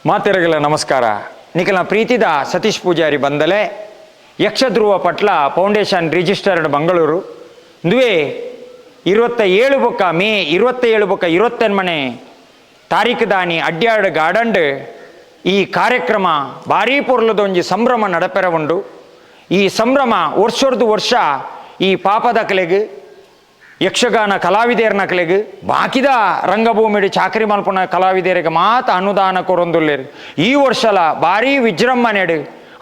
ಮಾತೆರಗಲ ನಮಸ್ಕಾರ. ನಿಖಲ ಪ್ರೀತಿದ Satish Poojary ಬಂದಲೆ, Yakshadhruva Patla foundation registered Mangaluru. ಇಂದುವೆ 27 ಬೊಕ್ಕ ಮೇ 27 ಬೊಕ್ಕ 28ನೇ ತಾರೀಕು ದಾನಿ ಅಡ್ಯಾಡ್ ಗಾರ್ಡನ್ಡ್ ಈ ಕಾರ್ಯಕ್ರಮ ಭಾರೀ ಪೊರ್ಲದೊಂಜಿ ಸಂಭ್ರಮ ನಡಪೆರ ಉಂಡು. ಈ ಸಂಭ್ರಮ ವರ್ಷೊರ್ದು ವರ್ಷ ಈ ಪಾಪದಕಲೆಗ್, ಯಕ್ಷಗಾನ ಕಲಾವಿದೆರ್ನಕಲೆಗ್, ಬಾಕಿದ ರಂಗಭೂಮಿಡ್ ಚಾಕರಿ ಮಲ್ಪುನ ಕಲಾವಿದರಿಗೆ ಮಾತ ಅನುದಾನ ಕೊರೊಂದುಲ್ಲೆರ್. ಈ ವರ್ಷಲ ಭಾರೀ ವಿಜೃಂಭಣೆಡ್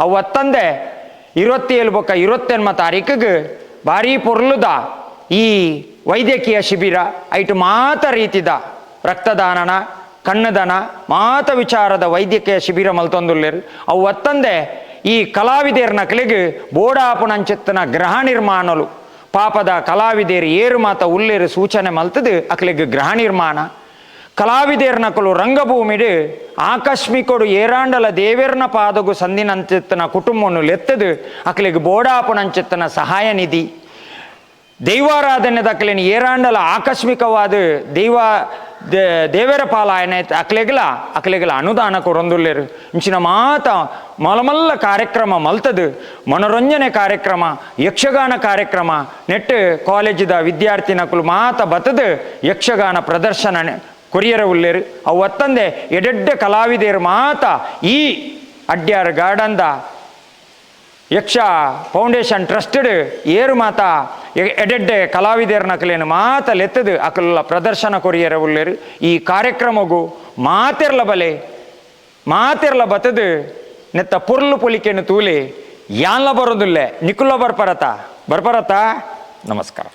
ಅವು ಅತ್ತಂದೆ 27 ಬೊಕ್ಕ 28 ತಾರೀಕಿಗೆ ಭಾರೀ ಪೊರ್ಲುದ ಈ ವೈದ್ಯಕೀಯ ಶಿಬಿರ. ಐಟು ಮಾತ ರೀತಿದ ರಕ್ತದಾನನ, ಕಣ್ಣುದನ, ಮಾತ ವಿಚಾರದ ವೈದ್ಯಕೀಯ ಶಿಬಿರ ಮಲ್ತೊಂದುಲ್ಲೆರ್. ಅವು ಅತ್ತಂದೆ ಈ ಕಲಾವಿದೆರ್ನಕಲೆಗ್ ಬೋಡಾಪುನಂಚಿತ್ತಿನ ಗೃಹ ನಿರ್ಮಾಣಲು, ಪಾಪದ ಕಲಾವಿದೇರು ಏರು ಮಾತ ಉಲ್ಲೇರು ಸೂಚನೆ ಮಲ್ತದು ಅಕ್ಲೆಗ್ ಗೃಹ ನಿರ್ಮಾಣ, ಕಲಾವಿದೇರ್ನಕುಲು ರಂಗಭೂಮಿಡ್ ಆಕಸ್ಮಿಕೊಡು ಏರಾಂಡಲ ದೇವೆರ್ನ ಪಾದಗು ಸಂದಿನಂಚಿತ್ತನ ಕುಟುಂಬವನ್ನು ಲೆತ್ತದು ಅಕ್ಲೆಗ್ ಬೋಡಾಪುನಂಚಿತ್ತನ ಸಹಾಯ ನಿಧಿ, ದೈವಾರಾಧನೆ ದಕ್ಲೆನ್ ಏರಾಂಡಲ ಆಕಸ್ಮಿಕವಾದ ದೈವ ದೇವರ ಪಾಲಾಯನ ಅಕ್ಲೆಗ್ಲ ಅಕ್ಲೆಗ್ಲ ಅನುದಾನ ಕೊರೊಂದುಲ್ಲೆರ್. ಇಂಚಿನ ಮಾತ ಮಲಮಲ್ಲ ಕಾರ್ಯಕ್ರಮ ಮಲ್ತದು ಮನೋರಂಜನೆ ಕಾರ್ಯಕ್ರಮ, ಯಕ್ಷಗಾನ ಕಾರ್ಯಕ್ರಮ ನೆಟ್ ಕಾಲೇಜಿದ ವಿದ್ಯಾರ್ಥಿನಕುಲು ಮಾತ ಬತ್ತದು ಯಕ್ಷಗಾನ ಪ್ರದರ್ಶನ ಕೊರಿಯರ ಉಲ್ಲೇರು. ಅವು ಅತ್ತಂದೆ ಎಡೆಡ್ಡೆ ಕಲಾವಿದೆಯರು ಮಾತ ಈ ಅಡ್ಯಾರ್ ಗಾರ್ಡನ್ದ ಯಕ್ಷ ಫೌಂಡೇಶನ್ ಟ್ರಸ್ಟೆಡ್ ಏರು ಮಾತ ಎಡೆಡ್ಡೆ ಕಲಾವಿದೆರ್ನಕಲೇನು ಮಾತ ಲೆತ್ತದು ಅಕಲ್ಲ ಪ್ರದರ್ಶನ ಕೊರಿಯರ ಉಲ್ಲೇರು. ಈ ಕಾರ್ಯಕ್ರಮಗು ಮಾತೆರ್ಲ ಬಲೆ, ಮಾತೆರ್ಲ ಬತ್ತದು ನೆತ್ತ ಪೊರ್ಲು ಪೊಲಿಕೆನು ತೂಲೆ. ಯಾನ್ಲ ಬರೋದಿಲ್ಲೆ, ನಿಕುಲ ಬರ್ಪರತ ಬರ್ಪರತ. ನಮಸ್ಕಾರ.